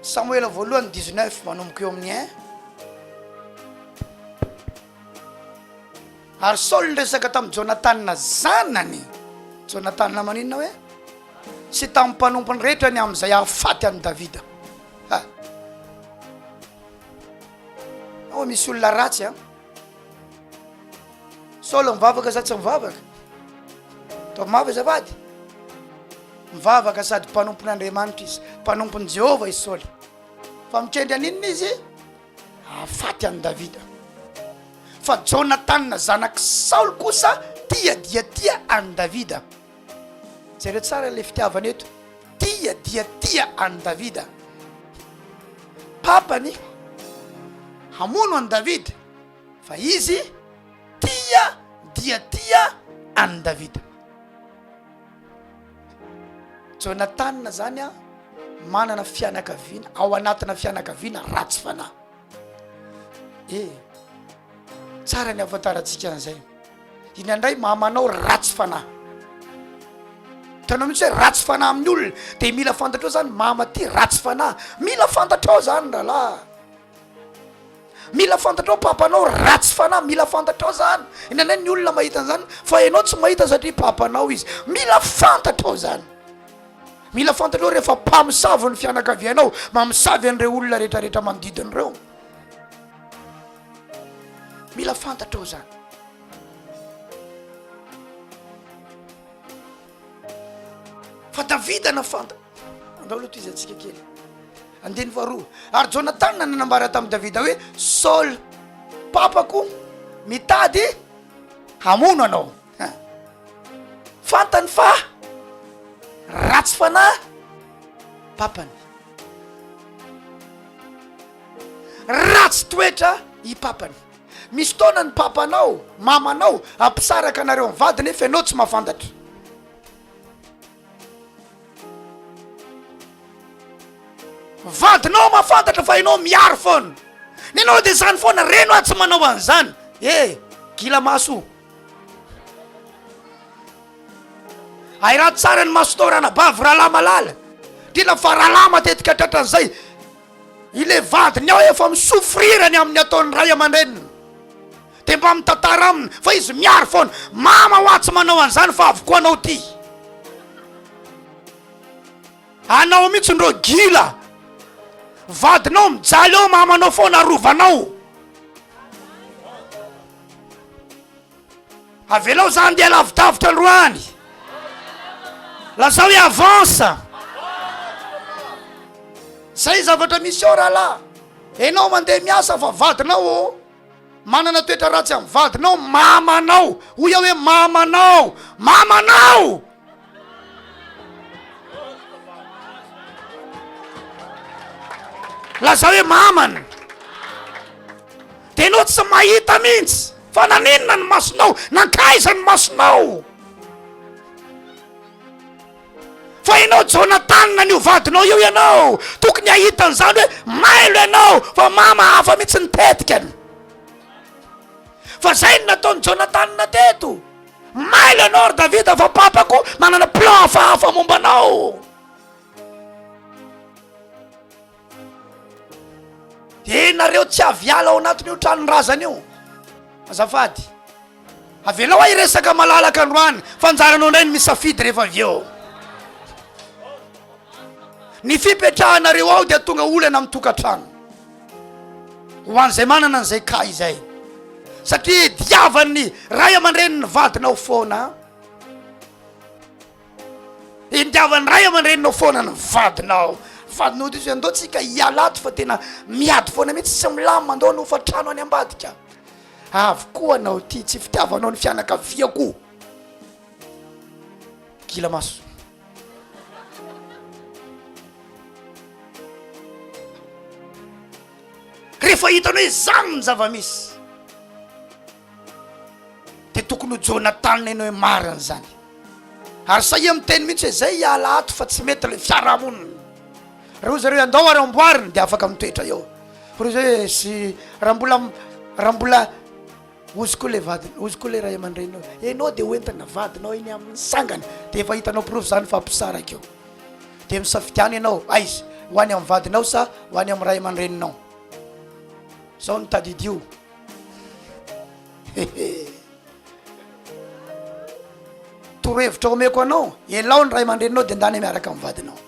Samoela voalohany 19 manomboka eo amin'ny un. Ary Saoly niresaka tamin'i Jonatana zanany. Jonatana maninona hoe? Sy tamin'ny mpanompony rehetra ny amin'izay hahafaty an'i Davida. Ha. Ao misy olona ratsy an. Saoly mivavaka sa tsy mivavaka? Ataovy mafy azafady. Mivavaka sady mpanompon'Andriamanitra izy, mpanompon'i Jehovah i Saoly. Fa mikendry an'inona izy? Hahafaty an'i Davida. Fa Jonatana zanak'i Saoly kosa tia dia tia an'i Davida. Jereo tsara ilay fitiavana eto. Tia dia tia an'i Davida. Papany hamono an'i Davida, fa izy tia dia tia an'i Davida. Jonatana zany a manana fianakaviana ao anatina fianakaviana ratsy fanahy. E, tsara ny ahafantarantsika an'izay. Indraindray mamanao ratsy fanahy. Hitanao mihitsy hoe ratsy fanahy amin'ny olona, de mila fantatrao zany mama ty ratsy fanahy. Mila fantatrao zany rahalahy. Mila fantatrao papanao ratsy fanahy, mila fantatrao zany. Indraindray ny olona mahita an'izany fa ianao tsy mahita satria papanao izy. Mila fantatrao zany. Mila fantatrao rehefa mpamosavy ny fianakavianao, mamosavy an'ireo olona rehetrarehetra manodidina ireo. Mila fantatrao zany. Fa Davida nafanta. Andao aloha tohizantsika kely. Andininy faharoa. Ary Jonatana nanambara tamin'i Davida hoe, Saoly, papako, mitady hamono anao. Fantany fa ratsy fanahy papany. Ratsy toetra i papany. Misy fotoana ny papanao, mamanao, hampisaraka anareo mivady nefa ianao tsy mahafantatra. Vadinao mahafantatra fa ianao miaro foana. Ny anao de zany foana, reno aho tsy manao an'izany. Eh, gila maso. Hay raha tsara ny masonao ranabavy rahalahy malala. Indrindra fa rahalahy matetika tratran'izay. Ilay vadiny ao efa mi-souffrir ny amin'ny ataon'ny ray aman-dreniny. Dia mba mitantara aminy fa izy miaro foana. Mama hoa tsy manao an'izany fa avokoa anao ty. Anao mihitsy ndreo gila. Vadinao mijaly eo mamanao foana arovanao. Avelao za andeha lavidavitra androany. Lazao hoe avance. Zay zavatra misy eo rahalahy. Enao mandeha miasa fa vadinao ô. Manana toetra ratsy amin'ny vadinao, mamanao. Hoy aho hoe mamanao, mamanao. Lazao hoe mamany. Dia ianao tsy mahita mihitsy. Fa naninona ny masonao? Nankaiza ny masonao? Fa ianao Jonathan an'io vadinao io ianao. Tokony hahita an'izany hoe mailo ianao fa mama hafa mihitsy ny tetikany. Fa zay no nataon'i Jonathan teto. Mailo ianao ry Davida fa papako manana plan hafahafa momba anao. Ianareo tsy avy hiala ao anatin'io tranon-drazana io. Azafady. Avelao aho hiresaka malalaka androany fa anjaranao indray ny misafidy rehefa avy eo. Ny fipetrahanareo ao dia tonga olana amin'ny tokantrano. Ho an'izay manana an'izay cas izay. Satria diavan'ny ray aman-drenin'ny vadinao foana. Indiavan'ny ray aman-dreninao foana ny vadinao. Vadinao diso andao tsika hiala ato fa tena miady foana mihitsy tsy milamina andao hanofa trano any ambadika. Avy koa anao ty tsy fitiavanao ny fianakaviako. Gila maso. Rehefa hitany hoe zany ny zava-misy de tokony ho Jonathan ianao hoe marina zany. Ary sahia miteny mihitsy hoe zay hiala ato fa tsy mety le fiarahamonina. Raha hoy zareo hoe andao ary amboarina de afaka mitoetra eo. Fa raha hoe sy raha mbola raha mbola hozy koa le vadiny, hozy koa le ray aman-dreninao, enao de hoentina vadinao eny amin'ny sangany de efa hitanao porofo zany fa mpisaraka eo. De misafidiana ianao aiza? Ho any amin'ny vadinao sa ho any amin'ny ray aman-dreninao? Zao no tadidio. Hehe. Torohevitra omeko anao, elao ny ray aman-dreninao dia ndany miaraka amin'ny vadinao.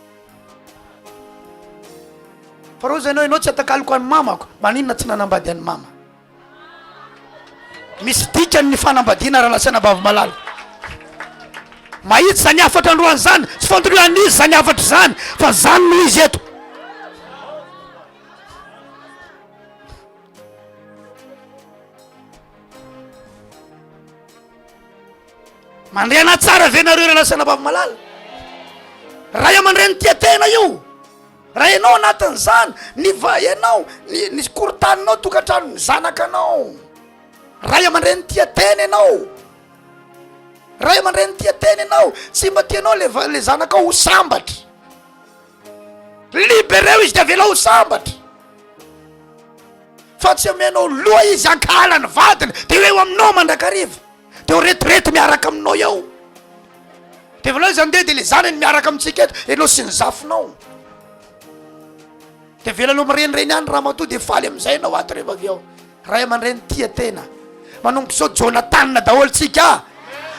Fa raha ozy ianao, ianao tsy atakaloko an'i mamako, maninona tsy nanambady an'i mama? Misy dikany ny fanambadiana rahalahy sy anabavy malala. Mahitsy zany hafatra androany zany, tsy fantatro hoe an'iza zany hafatra zany, fa zany no izy eto. Mandre anah tsara ve nareo rahalahy sy anabavy malala? Ray aman-dreny tia tena io. Raha ianao anatin'izany, ny va ianao, ny ny korontaninao tokantrano, ny zanakanao. Ray aman-dreny tia tena ianao. Ray aman-dreny tia tena ianao. Tsy mba tianao le va- le zanakao ho sambatra. Libereo izy de avelao ho sambatra. Fa tsy amenao loha izy hankahala ny vadiny de ho eo aminao mandrakariva. De ho retirety miaraka aminao eo. De avelao izy handeha de le zanany miaraka amintsika eto, ianao sy ny zafinao. De avelanao mirenireny any ramatoa de faly amin'izay ianao ato rehefa avy eo. Ray aman-dreny tia tena. Manomboka izao Jonathan daholo tsika.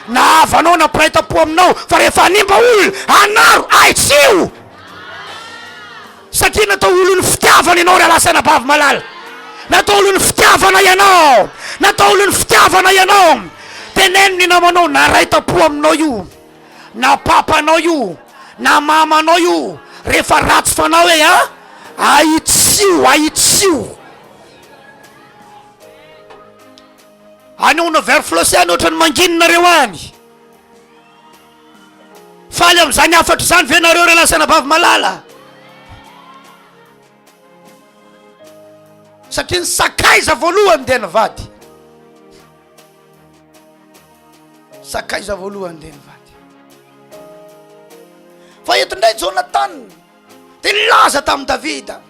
Na havanao na mpiray tampo aminao fa rehefa hanimba olona, anaro, ahitsio. Satria natao olon'ny fitiavana ianao rahalahy sy anabavy malala. Natao olon'ny fitiavana ianao. Natao olon'ny fitiavana ianao. Teneno ny namanao na ray tampo aminao io, na papanao io, na mamanao io, rehefa ratsy fanao hoe a, ahitsio, ahitsio. Any Onneverflosy any ohatran'ny mangina nareo any. Faly amin'izany hafatra izany ve nareo rahalahy sy anabavy malala? Satria ny sakaiza voalohany dia ny vady. Sakaiza voalohany dia ny vady. Fa eto indray Jonathan dia nilaza tamin'i Davida.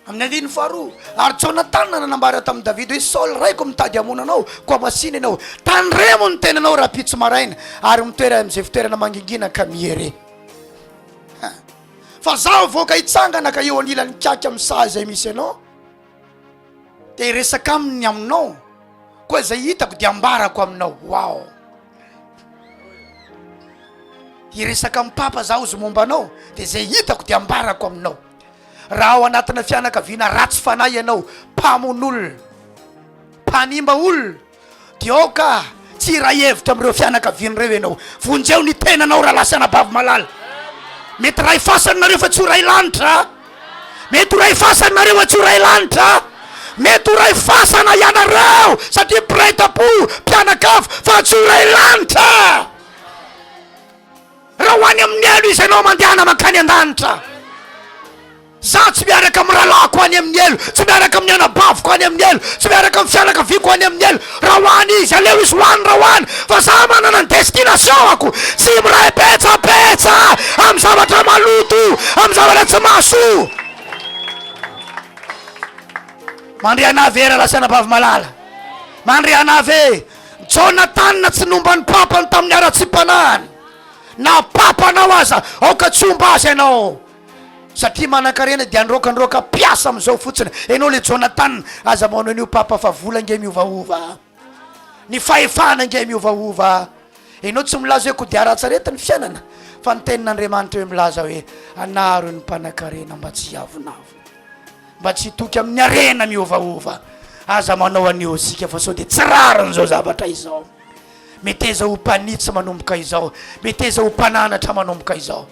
Amin'ny andininy faharoa, ary Jonatana nanambara tamin'i Davida hoe, Saoly raiko mitady hamono anao, koa masìna ianao. Tandremo ny tenanao rahampitso maraina, ary mitoera amin'izay fitoerana mangingina ka miere. Ha. Fa zaho hivoaka hitsangana ka eo anilan'ny kiaka amin'ny saha izay misy anao, dia hiresaka aminy ny aminao, koa izay hitako dia ambarako aminao. Wow! Hiresaka amin'ny papa zaho izy momba anao, dia izay hitako dia ambarako aminao. Raha ao anatina fianakaviana ratsy fanahy ianao, mpamono olona, mpanimba olona, dia aoka tsy hiray hevitra amin'ireo fianakaviana ireo ianao. Vonjeo ny tenanao rahalahy sy anabavy malala. Mety ray fasana nareo fa tsy ho ray lanitra. Mety ho ray fasana nareo fa tsy ho ray lanitra. Mety ho ray fasana ianareo satria mpiray tampo, mpianakavy fa tsy ho ray lanitra. Raha ho any amin'ny helo izy ianao mandehana mankany an-danitra. Za tsy miaraka amin'ny rahalahiko any amin'ny helo, tsy miaraka amin'ny anabaviko any amin'ny helo, tsy miaraka amin'ny fianakaviako any amin'ny helo. Raha ho any izy, aleo izy ho any raha ho any, fa za manana ny destination-ako. Tsy miray petsapetsa amin'ny zavatra maloto, amin'ny zavatra tsy mahasoa. Mandre anah ve rahalahy sy anabavy malala? Mandre anah ve? Jonatana tsy nomba ny papany tamin'ny haratsiam-panahiny. Na papanao aza, aoka tsy homba azy ianao. Satria manankarena dia androakandroaka mpiasa amin'izao fotsiny. Ianao le Jonathan, aza manao an'io papa fa vola ange miovaova. Ny fahefana ange miovaova. Ianao tsy milaza hoe kodiaran-tsarety ny fiainana, fa ny tenin'Andriamanitra hoe milaza hoe anaro ny mpanankarena mba tsy hiavonavona. Mba tsy hitoky amin'ny harena miovaova. Aza manao an'io isika fa sao dia tsy rariny izao zavatra izao. Meteza ho mpanitsy manomboka izao. Meteza ho mpananatra manomboka izao.